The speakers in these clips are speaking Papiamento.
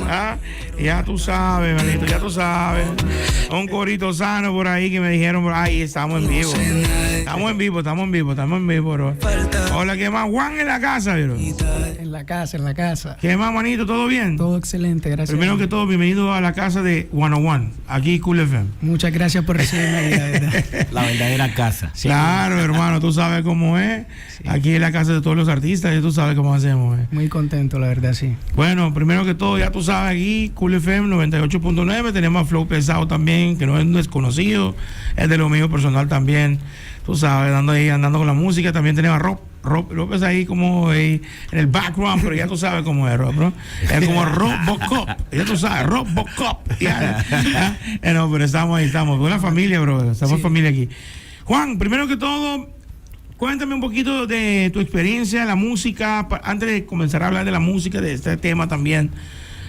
Ah, ya tú sabes, manito, ya tú sabes. Un corito sano por ahí que me dijeron, por ahí estamos en vivo. Estamos en vivo, estamos en vivo, estamos en vivo, bro. Hola, ¿qué más? Juan en la casa, bro. En la casa, en la casa. ¿Qué más, manito? ¿Todo bien? Todo excelente, gracias. Primero que todo, bienvenido a la casa de 101, aquí Cool FM. Muchas gracias por recibirme aquí, la verdad. La verdadera casa. Claro, hermano, tú sabes cómo es. Aquí es la casa de todos los artistas y tú sabes cómo hacemos. eh. Muy contento, la verdad, sí. Bueno, primero que todo, ya tú sabes, aquí Cool FM 98.9, tenemos a Flow Pesado también, que no es un desconocido, es de lo mío personal también, tú sabes, dando ahí, andando con la música, también tenemos a Rob, Rob López ahí como ahí en el background, pero ya tú sabes cómo es Rob, ¿no? Es como Robocop, ya tú sabes, Robocop. Ya, ya. No, pero estamos ahí, estamos, con la familia, bro, estamos familia aquí. Juan, primero que todo, cuéntame un poquito de tu experiencia en la música, antes de comenzar a hablar de la música, de este tema también.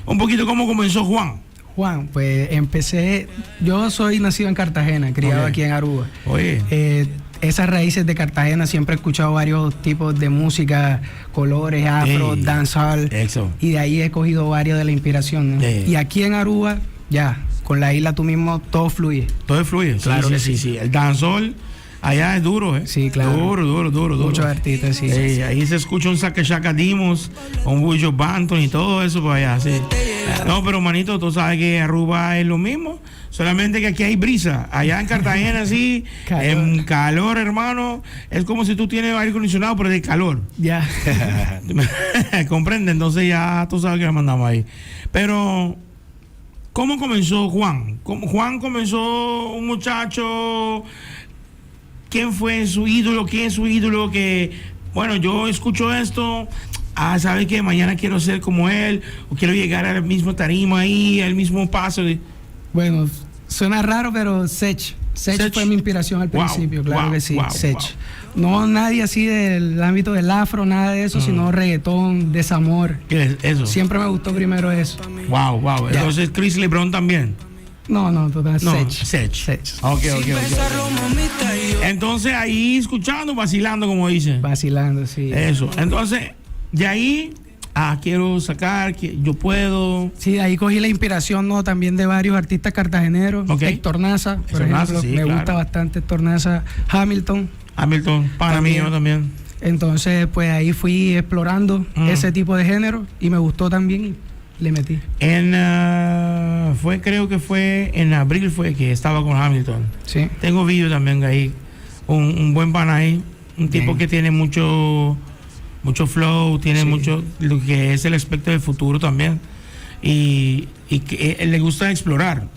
Un poquito cómo comenzó Juan. Juan, pues empecé, yo soy nacido en Cartagena, criado aquí en Aruba. Oye. Esas raíces de Cartagena siempre he escuchado varios tipos de música, colores, afro, dancehall. Eso. Y de ahí he cogido varios de la inspiración, ¿no? Y aquí en Aruba, ya, con la isla tú mismo, todo fluye. Todo fluye, sí, Claro sí, que sí, sí. sí. El dancehall allá es duro, ¿eh? Sí, claro. Duro, duro, duro, duro. Muchos artistas, sí. Ahí se escucha un Saque Shaka Dimos, un Buju Banton y todo eso por allá, sí. No, pero manito, tú sabes que Aruba es lo mismo, solamente que aquí hay brisa. Allá en Cartagena, sí, Calor. en calor, hermano, es como si tú tienes aire acondicionado, pero de calor. Ya. Comprende, entonces ya tú sabes que la mandamos ahí. Pero, ¿cómo comenzó Juan? ¿Cómo- Juan comenzó un muchacho. ¿Quién fue su ídolo? ¿Quién es su ídolo? Que, bueno, yo escucho esto. Ah, ¿sabe qué? Mañana quiero ser como él. O quiero llegar al mismo tarima ahí, al mismo paso. Bueno, suena raro, pero Sech. Sech, Sech. fue mi inspiración al principio, claro que sí. Sech. No nadie así del ámbito del afro, nada de eso, sino reggaetón, desamor. ¿Qué es eso? Siempre me gustó primero eso. Wow. Ya. Entonces, Chris LeBron también. No, no, total, No, Sech. Sech. Sech. Ok. Entonces, ahí escuchando, vacilando, como dicen. Vacilando, sí. Eso. Entonces, de ahí, ah, quiero sacar, que yo puedo. Sí, de ahí cogí la inspiración, ¿no? También de varios artistas cartageneros. Héctor Naza, por Héctor Naza, ejemplo. sí, me claro. gusta bastante Héctor Naza. Hamilton. Hamilton, pana También. mío también. Entonces, pues ahí fui explorando ese tipo de género y me gustó también y le metí. Creo que fue en abril fue que estaba con Hamilton. Sí. Tengo vídeo también ahí. Un buen pana ahí. Un tipo Bien. que tiene mucho, mucho flow, tiene mucho lo que es el aspecto del futuro también. Y que él le gusta explorar.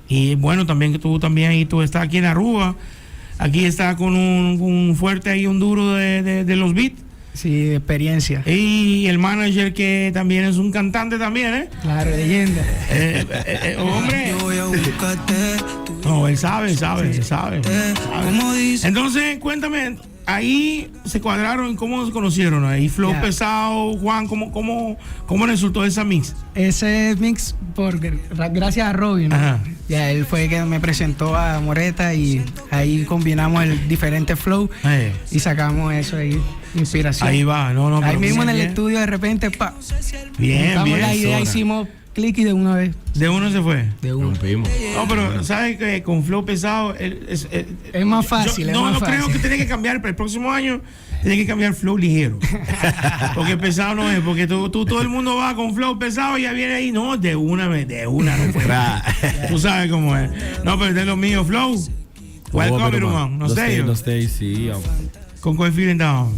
Y bueno, también que tú también ahí, tú estás aquí en Aruba. Aquí está con un fuerte ahí, un duro de los beats. Sí, de experiencia. Y el manager que también es un cantante también, Claro, leyenda. Hombre. No, él sabe, sabe, sabe, sabe. Entonces, cuéntame, ahí se cuadraron, ¿cómo se conocieron? Ahí Flow Pesado, Juan, ¿cómo resultó esa mix? Ese mix, gracias a Robin, ¿no? Ya él fue que me presentó a Moreta y ahí combinamos el diferente flow y sacamos eso ahí, inspiración. Ahí va, no, no, Ahí pero mismo en bien, el bien. estudio de repente, pa. Bien, juntamos bien. la idea, Zona. hicimos clic y de una vez. De uno se fue. De uno. Rompimos. No, pero ¿sabes que con Flow Pesado Es más fácil, yo es no, más no creo fácil. que tiene que cambiar, pero el próximo año tiene que cambiar Flow ligero. Porque pesado no es, porque todo el mundo va con Flow pesado y ya viene ahí. No, de una vez, de una no fue. Tú sabes cómo es. No, pero de lo mío, Flow. Welcome, Hoor, hermano. No sé. No stay, sí. ja. Con cuál feeling down?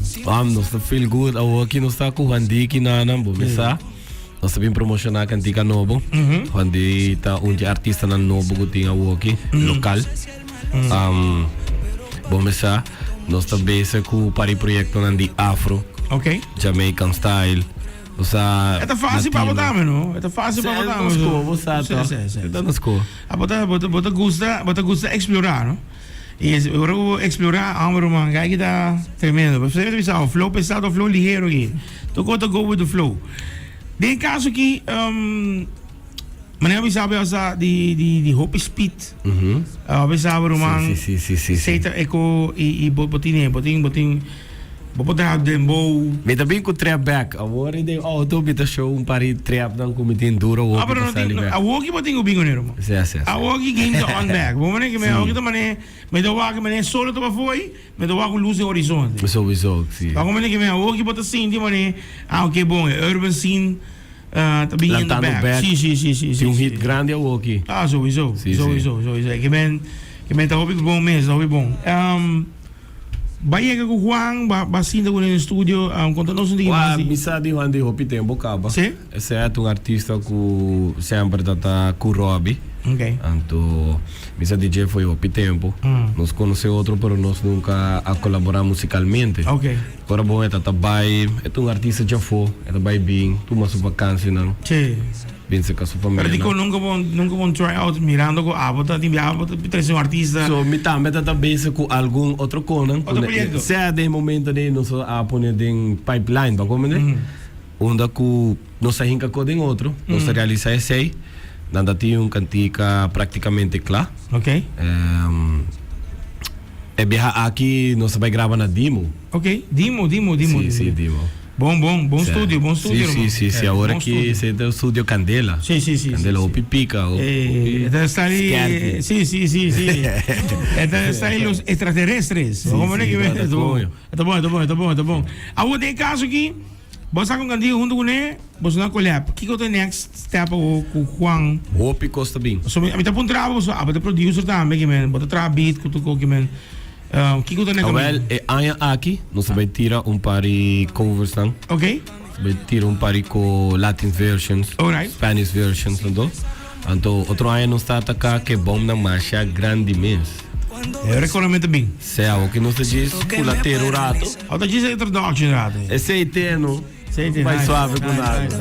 Nos ta feel good. Awor aki nos ta ku Juan D akinan, bo sa. Nos ta bin promoshoná kantika nobo. Juan D ta un artista nan nobo ku tin awor aki, lokal. Bo sa. Nos ta bezig ku par di proyekto nan di Afro. Jamaican style. Osea, Ta fásil pa latino. botar, no? Ta fásil pa botar. Nos ko, bo sa, Sí, to. sí. Ta nos ko. Ah, bo ta gusta eksplorá, no? I ora eksplorá, hombre, man, aki ta tremendo. Bo ta pensa, flow pesado, flow ligero aki. Tur kos go with the flow. Den kaso aki, manera sabe, osea, di hopi speed. Ah, sabe, man. Sí. Seta eco i botin, botin, botin. Bo por traha dembow. Mi ta bin ku trap bek. Awor den auto mi ta show un par di trap nan ku mi tin duro Ah, hopi pero ta no tin, sali bek. awor ki bo tin ku bin kuné, ruman. Si, si, si. Awor ki game ta on bek. Bo mane ki me, Si. awor ki ta mane, mi ta wak mane solo ta pafoi, mi ta wak un lus den horizonte. Sowieso, si. Wak mane ki me, awor ki bo ta sinti mane, ah oké bon, e urban scene ta biniendo Lantando bek. bek. Si, si, si, si, Tin un si, hit si. grandi awor ki. Ah, sowieso, Si, si. sowieso, sowieso. Ki men, ki men ta hopi bon mes, ta hopi bon. Ba yega ku Juan, ba ba sinta ku den studio, konta nos un tiki mas Wa, di. mi sa di Juan di hopi tempo kaba. Si? Esei ta un artista ku semper ta ta ku Robbie. Ok. Anto mi sa di dje foi hopi tempo. Nos konosé otro pero nos nunka a kolaborá musikalmente. Ok. Ora bon e ta ta bai, e ta un artista djafó, e ta bai bin, tuma su vakansinan. Si. Bin cerca su familia. Pero dikon nunka bo nunka bo try out mirando ku abo ta tin biaha bo ta trese un artista. So mi tambe ta ta bezig ku algun otro konan. Otro proyekto. Sea den momento den nos a pone den pipeline bo komende. Unda ku nos a hinka ko den otro. Nos a realisa esei. Nan ta tin un kantika praktikamente kla. Ok. E biaha aki nos a bai graba na Dimo. Ok, Dimo, Dimo, Dimo. Si, si, Dimo. Bon, bon, bon studio, bon studio, Si, hermano. si, si, si, awor Bon aki studio. se ta studio Candela. Si, si, si, Candela si, si. hopi pica, hopi Eh, esta está ahí, skerpi. sí, sí, sí, sí. Esta está ahí los extraterrestres. Sí, ¿Cómo sí, es que no, ve? ta Está bon, coño. está bon, está bon, está bon, está bon. Awor den e caso aki, bo sa con Candido hunto cune, bo sa na collab. Kiko ta e next step awor cu Juan? Hopi cos ta bin. So, mi mi ta puntra bo, so, abo ta producer tambe, ki men, bo ta traha beat cu tur co, ki men. Kiko ta na Awel, kaminda? e aña aki nos ta bai tira un par di covers nan. Ok. Nos ta bai tira un par di ko Latin versions, Alright. Spanish versions anto. Anto otro aña nos ta ataka ke bomnan masha grandi mes. E rekoramento bin. Sea, awor ki nos ta djis kulatero un rato. Awor ta djis e introduction rato. Esei te no. Esei te, Bai nice, suave ku nice, nada. nice,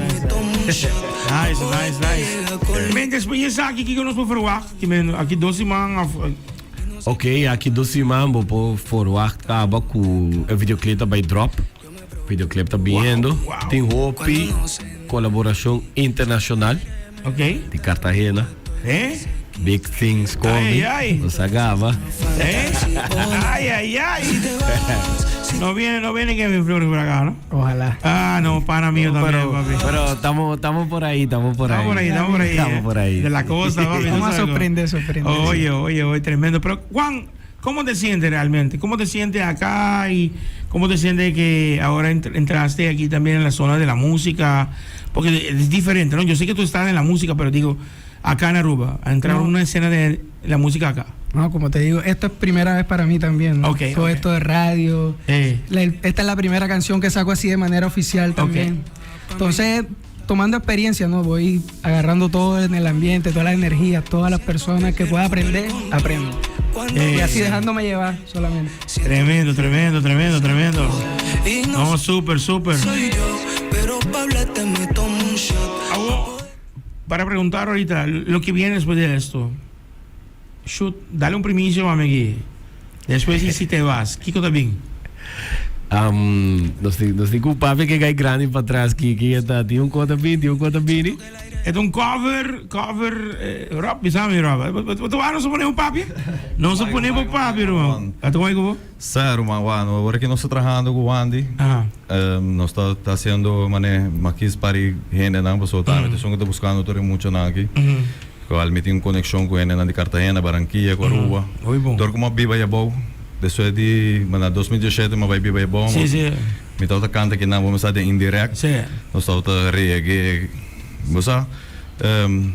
nice, nice. Nice, nice, nice. Men, despues di esaki kiko nos por verwacht? Ki men, aki dos siman of. Ok, aki dos siman bo por forwacht kaba ku e videoclip ta bai drop. Videoclip ta biniendo. Tin hopi kolaborashon internashonal. Ok. Di Cartagena. Eh? Big things coming. Ay, ay. Nos a gaba. Eh? Ay, ay, ay. No viene, no viene Kevin Flores por acá, ¿no? Ojalá. Ah, no, pana mío también, Pero, papi. pero estamos, estamos por ahí, estamos por ahí. Estamos por ahí, estamos por ahí. Estamos eh. por ahí. De la costa, papi. tú Vamos a sabes cómo. sorprender, sorprender. Oye, oye, oye, tremendo. Pero, Juan, ¿cómo te sientes realmente? ¿Cómo te sientes acá y cómo te sientes que ahora entraste aquí también en la zona de la música? Porque es diferente, ¿no? Yo sé que tú estás en la música, pero digo, acá en Aruba, a entrar en No. una escena de la música acá. No, como te digo, esto es primera vez para mí también. ¿no? Ok, Todo ok. esto de radio. Esta es la primera canción que saco así de manera oficial también. Entonces, tomando experiencia, ¿no? Voy agarrando todo en el ambiente, toda la energía, todas las personas que pueda aprender, aprendo. Y así dejándome llevar solamente. Tremendo, tremendo, tremendo, tremendo. No, súper, súper. Awo, para preguntar ahorita, lo que viene después de esto. Shoot, dale un primicio, mami, aquí. Después, y si te vas, Kiko también. Nos tin, nos tin ku papi ke gai grandi pa tras ki ki ta tin un kota bini, tin un kota bini. E ta un cover, cover, eh, Rob, bisa mi Rob. Bo ta wak nos a pone un papi? Nos a pone bo papi, ruman. A ta wak ku bo? Sa, ruman, wak, no, awor ki nos ta trahando ku Wandy, nos ta ta hasiendo mane makis pari hendenan, pasobra tambe ta esun ku ta buskando tur e muchanan aki. Cual mi tin un conexion cu hendenan di Cartagena, Barranquilla cu Aruba. Hopi bon. Dor cu mi a biba ayabou, despues di na 2017 mi a bay biba ayabou. Sí, sí. Mi tabata canta kinan, bo mester den indirect. Sí. Nos tabata reggae, bo sa.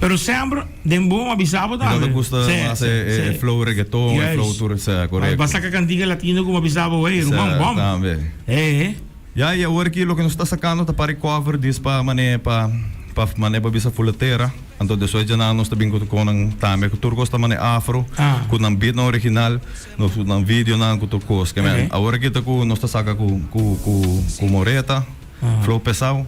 Pero semper den bo a bisa bo Mi tambe. tabata gusta mas e flow reggaeton, e flow tur, sa, correcto. Basta saca cantica latino cu mi a bisa bo, hey, ruman, bom. Sa, tambe. Eh. Ya y awor aki loke nos ta sacando ta para e cover dis pa mane pa pa mane pa bisa fuletera anto despues djanan nos ta bin cu conan tambe cu tur cos ta mane afro cu nan beatnan original nos cu nan videonan cu tur cos ke men awor aki ta cu nos ta saca cu cu cu cu Moreta Flow Pesao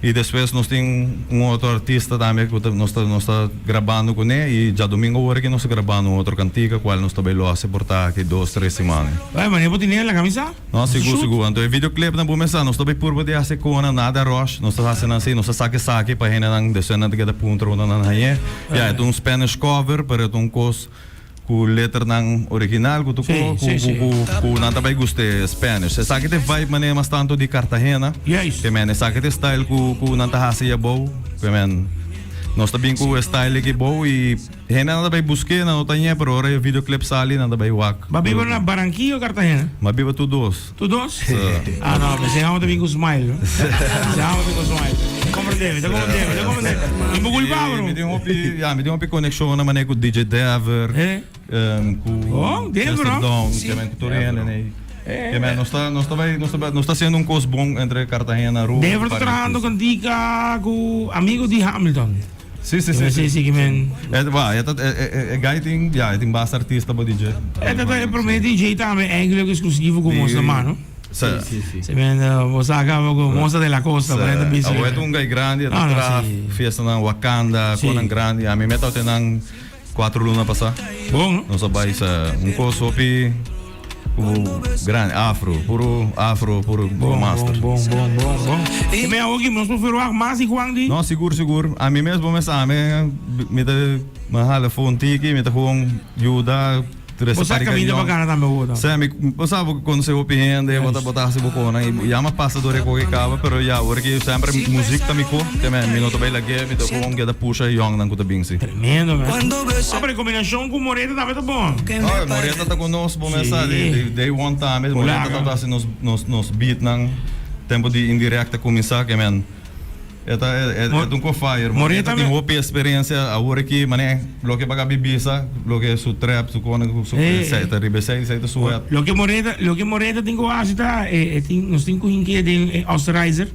y despues nos tin un otro artista tambe cu ta nos ta nos ta grabando cune y djadomingo awor aki nos ta grabando un otro cantica cual nos ta bay lo haci por ta aki dos tres siman. Ay mane bo tine la camisa? No, sigur, sigur. Anto e videoclipnan bo mester sa, nos ta bay purba di haci cona, nada rush. Nos ta haci nan así, nos ta saca esaki pa hendenan, despues nan ta keda puntra unda nan hañ'é. Ya, e ta un Spanish cover, pero e ta un cos. Ku leternan original ku tuko ku ku ku nan ta bai guste Spanish. Esaki ta e vibe manera mas tantu di Cartagena. Ke men esaki ta e style ku ku nan ta hasi abou. Ke men nos ta bin ku e style aki abou i hendenan ta bai busk'é nan no ta ñe pero ora e videoclip sali nan ta bai wak. Bo a biba na Barranquilla o Cartagena? Mi a biba tur dos. Tur dos? Ah no, pensé amo ta bin ku smile. Pensé amo ta bin ku smile. Comprende, mi ta comprende, mi ta comprende. Mi por culpa bro. Mi tin hopi, ya, mi tin hopi conexion na manera ku DJ Dever, Eh. ku Oh, Dever, Chester oh. Down, ke men ku tur hende nei. Ke men nos ta nos ta bai nos ta bai nos ta haciendo un kos bon entre Cartagena, Aruba. Dever ta trahando con Dika ku amigo di Hamilton. Sí, sí, sí. Sí, sí, que men. E, ba, e, e, e, e guy tin, ja, e tin basta artista pa DJ. E ta e promé DJ tambe eigenlijk exclusivo ku mos na mano. Sí, sí, sí. Se men bo saca ku Moza de la Costa, por ejemplo, bisa. Awor e un guy grandi, e ta traha fiesta nan Wakanda, konan grandi. Ami meta te nan 4 luna pasá. Bon, no? Nos a bai sa un kos hopi grandi, afro, puro afro, puro bon, master. Bon, bon, bon, bon. E me awoki nos por verwacht mas di Juan di? No, sigur, sigur. Ami mes bo mes ami mi ta mi hala fo un tiki, mi ta gewoon yuda Bo sa caminda pa gana tambe bo ta. Sí, mi bo sa bo conoce hopi hende, bo ta bo ta haci bo conan y ya mi pasa door e koki caba, pero ya ora ki semper muziek ta mi ko, te men mi no ta bay lag'e, mi ta gewoon keda pusha e yongnan ku ta bin si. Tremendo man. Ah, pero e combinacion cu Moreta tambe ta bon. Oh, Moreta ta cu nos, bo mes sa, di di day one tambe, Moreta tabata haci nos nos nos beatnan tempo di Indirecta cuminsa, ke men. E ta e ta un ko fire. Moreta tin hopi experiencia awor aki mane loke pa Gaby bisa loke su trap su kone su esei ta riba esei esei ta su rap. Loke Moreta loke Moreta tin ku hasi ta e tin nos tin ku hink'é den e Osterizer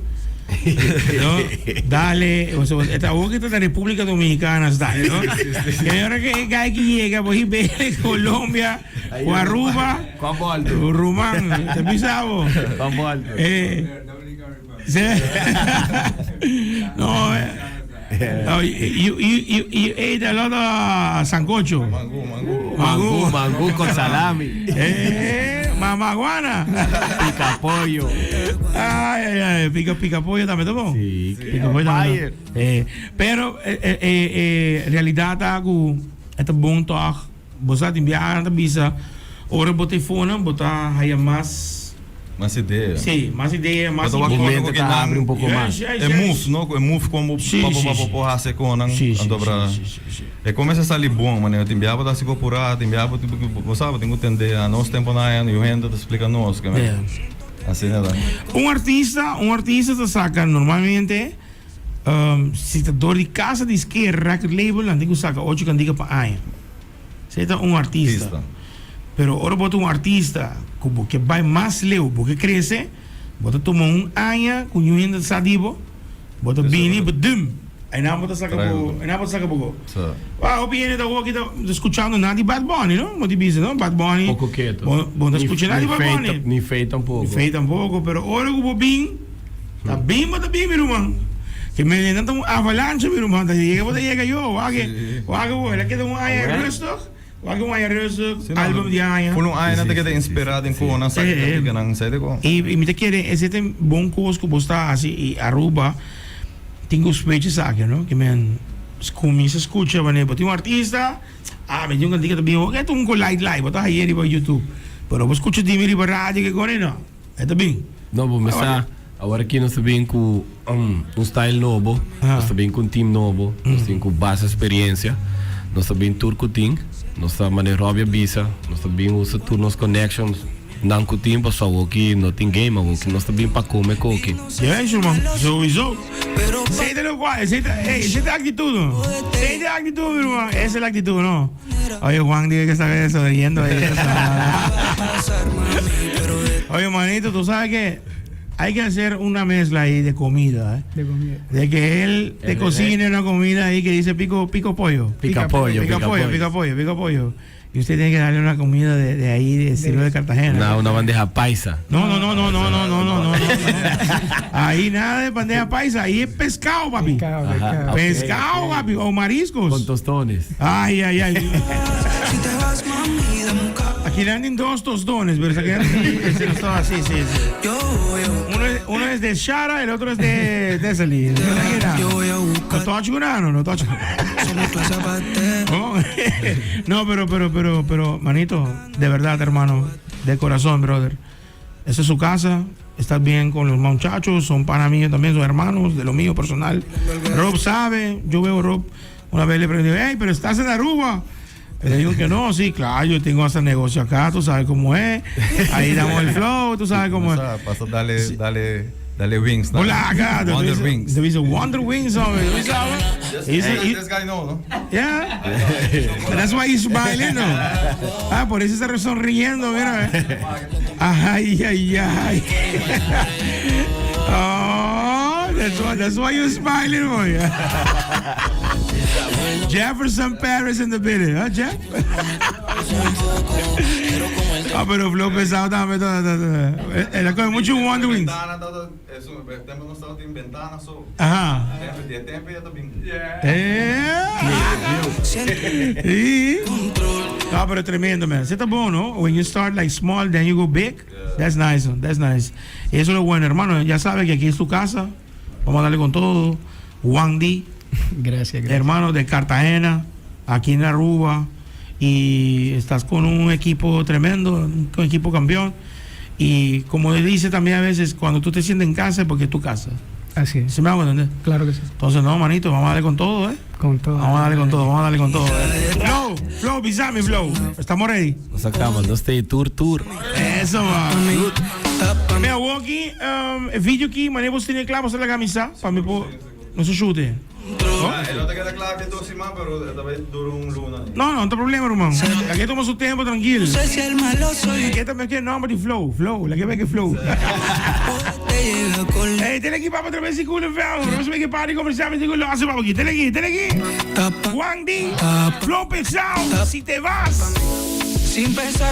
no dale e ta awor ki ta na Republica Dominicana style no e ora ke e guy ki yega bo hib'é Colombia ku Aruba ruman ta bisa bo. No, no, you, you, you, you ate a lot of sancocho. Mango, mango. Mango, mango con salami. Mamaguana. Pica pollo. Ay, ay, ay, pica, pica pollo tambe, ta bon? Sí, Pica pollo tambe. Fire. Pero, realidad ta cu e ta bon toch. Bo sa tin biaha nan ta bisa ora bo ta e fonan bo ta haya mas. Mas idea. Sí, mas idea, mas. Bo ta wak Bo mente ku ta nan abri un poko mas. E move, no? E move kon bo pa bo pa bo por hasi kon nan. Anto bra e komensa sali bon manera tin biaha bo ta hasi ku apurá, tin biaha bo bo sa bo tin ku tende a nos temponan aya yu hende ta splika nos ke men asina ta. Un artista, un artista ta saka normalmente si ta dor di kasa di sker record label nan tin ku saka ocho kantika pa aña. Esei ta un artista. Pero ora bo ta un artista ku bo ke bai mas leu, bo ke krese, bo ta tuma un aña ku niun hende ta sa di bo, bo ta bini, bo dum, einan bo ta saka bo, einan bo ta saka bo go. Wou, hopi hende ta hopi ta skuchando na di Bad Bunny, no? Bo ta bisa, no? Bad Bunny. Poko ketu. Bo, bo no ta skucha na di Bad Bunny. Ni Fey tampoko. Ni Fey tampoko, pero ora ku bo bin, Ta bin bo ta bin mi ruman. Ke men nan ta un avalancha mi ruman ta yega bo ta yega yo wak e wak bo el a keda un aña rustig wak un aña rustig album di aña. Full un aña nan ta keda inspira den kon nan sa ke ta nan sa de kon. I mi ta kere ese ta bon kos ku bo sta hasi i Aruba tin ku sprecha esaki no ke men kuminsa skucha wanneer bo tin un artista ah mi tin un kantika ta bin e ta un ku light light bo ta haye riba youtube pero bo skucha di mi riba radio ke kore no. E ta bin. No, bo mester awor aki nos ta bin ku un style nobo, nos ta bin ku un team nobo, nos tin ku basta experiencia, nos ta bin tur ku tin, nos ta manera Robbie a bisa, nos ta bin usa tur nos connections nan ku tin pasobra awor ki no tin game awor ki nos ta bin pa come koki. Yes, ruman, sowieso. Esei ta lokual, esei ta, ey, esei ta actitud no. Esei ta actitud, mi ruman, esa es la actitud no. Oye, Juan dice que está sonriendo ahí. Oye, manito, tú sabes que hay que hacer una mezcla ahí de comida, ¿eh? De comida. De que él te El cocine una comida ahí que dice pico, pico pollo. Pica pollo, Pica pollo, pica pollo, pica pollo. Y usted tiene que darle una comida de, de ahí, de estilo de Cartagena. Una bandeja paisa. No, no, no, no, no, no, no, no, no, no. Ahí nada de bandeja paisa, ahí es pescado, papi. Pescado, Ajá. pescado. Pescado, papi, o mariscos. Con tostones. Ay, ay, ay. Aki nan tin dos tostones, pero esaki nan ese no estaba así, sí, sí. Uno es, uno es de Shara, el otro es de Thessaly. No tochi con nano, no tochi. Oh, No, pero, pero, pero, pero, manito, de verdad, hermano, de corazón, brother. Esa es su casa, estás bien con los muchachos, son pana míos también, son hermanos de lo mío personal. Rob sabe, yo veo a Rob, una vez le pregunté, hey, pero estás en Aruba. Le digo que no, sí, claro, yo tengo hasta negocio acá, tú sabes cómo es. Ahí damos el flow, tú sabes cómo es. Pasa, pasa, dale, dale, dale wings. ¿No? Hola, acá. Wonder Wings. There is a Wonder Wings, hombre, tú sabes. This guy know, ¿no? Yeah. That's why he's smiling, ¿no? Ah, por eso está sonriendo, mira. Ay, ay, ay. Oh, that's why you're smiling, boy. Jefferson Paris in the building, ¿huh, Jeff? Ah, pero Flow pesado también. Él coge mucho Wonder Wings. Bentana, eso, tempo nos tabata den bentana, so. Tempo, di tempo ya tambe. Sí. No, pero tremendo, man. Está bueno, ¿no? When you start like small, then you go big. That's nice, man. That's nice. Eso es lo bueno, hermano. Ya sabes que aquí es tu casa. Vamos a darle con todo. Juan D, Gracias, gracias. Hermano de Cartagena, aquí en Aruba. Y estás con un equipo tremendo, un equipo campeón. Y como dice también a veces, cuando tú te sientes en casa es porque es tu casa. Así es. ¿Sí me hago entender? Claro que sí. Entonces, no, manito, vamos a darle con todo, ¿eh? Con todo. Vamos a darle con todo, vamos a darle con todo, ¿eh? Flow, Flow, bisami, Flow. Estamos ready. Nos a caba, nos ta tur tur. Eso, va. Mira, Walkie, video aki, manera bo tin cla pa la camisa, pa mi por, no se shoot. Ah, no ta keda cla aki 2 siman, pero tambe dura un luna. No, no, no hay problema, hermano. Aki toma su tiempo, tranquilo. Aquí también tiene nombre de Flow, Flow, la que ve que Flow. Hey, tiene aquí, papá, otra vez, cool, feo. Vamos a ver que party, conversamos, digo, lo hace, papá, aquí, tiene aquí, tiene aquí. Juan D, Flow pesado, si te vas. Sin pensar.